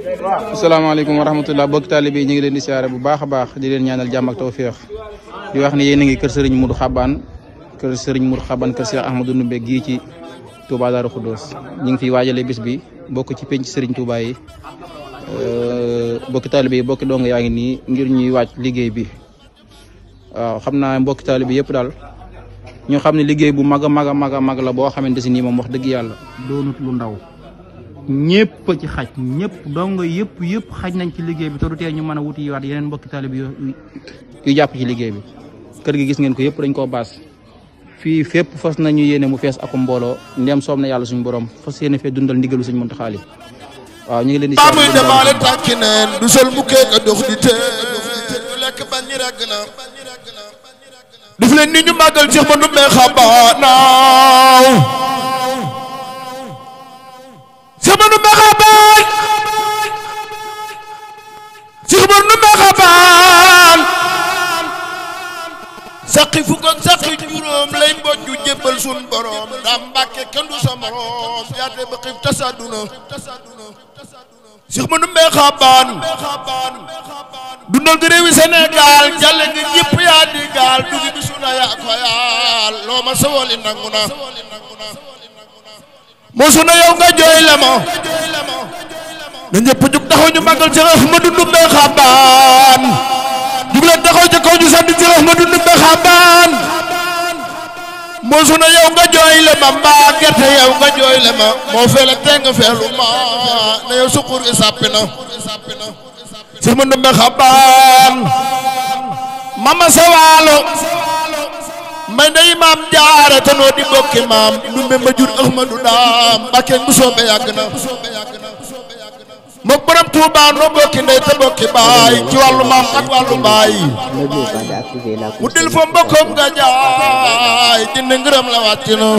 asalaamaaleykum wa rahmatulah bokk taalibe yi ñu ngi leen di siyaare bu baax a baax di leen ñaanal jàmm ak tawféex di wax ne yéen a ngi kër Serigne Modou Xabane kër Cheikh Ahmadou Ndoumbé gii ci Touba Darou Khoudoss ñu ngi fiy waajalee bis bi bokk ci penc Serigne Touba yi bokki taalibe yi bokki dong yaa ngi nii ngir ñuy wàcc liggéey bi waaw xam naa mbokki taalibe yëpp daal ñu xam ne liggéey bu mag a mag la boo xamante si nii moom wax dëgg yàlla doonut lu ndaw ñëpp ci xaj ñëpp dong yëpp xaj nañ ci liggéey bi te du tee ñu mën a wuti waat yeneen mbokki taalibe yu jàpp ci liggéey bi kër gi gis ngeen ko yëpp dañ koo baas fii fépp fas nañu yéene mu fees ak mbooloo ndem soob na yàlla suñu borom fas yéene fee dundal ndigalu suñu Muntaxa waaw ñu ngi leen di muy demaale tànki neen du sol mu keek a dox di tee du lekk bañ ñi ragg na daf leen ni ñu màggal Cheikh Ahmadou Ndoumbé Xabane Cheikh Ahmadou Ndoumbé Xabane Cheikh Ahmadou Ndoumbé Xabane saqi fukk ak saqi juróom lay mbojju jébbal sun borom daa Mbàkke kenn du sa morom yaate ba xiif tasaduna Cheikh Ahmadou Ndoumbé Xabane dundal nga réewi Sénégal jàlle nga ñëpp yaa di gaal dugi bi suna yaa ko yaal loo ma sawoli nangu na moo suna yow nga jooy le ma na ñëpp jug taxaw ñu màggal Cheikh Ahmadou Ndoumbé Xabane jug leen taxaw ca kaw ñu sant Cheikh Ahmadou Ndoumbé Xabane moo suna yow nga jooy le ma mbaa gerte yow nga jooy le ma moo feele te nga feelu ma na yow sukur gi sàppi na Cheikh Ahmadou Ndoumbé Xabane mama sawaalo may ndey maam jaara te noo di bokki maam Ndoumbé ma jur Ahmadou daam Mbàkke bu soobe yàgg na mook borom Tuubaa noo bokki ndey te bokki baay ci wàllu maam ak wàllu baay mu dil fa mbokkoom nga jaay dina ngërëm la wàcc na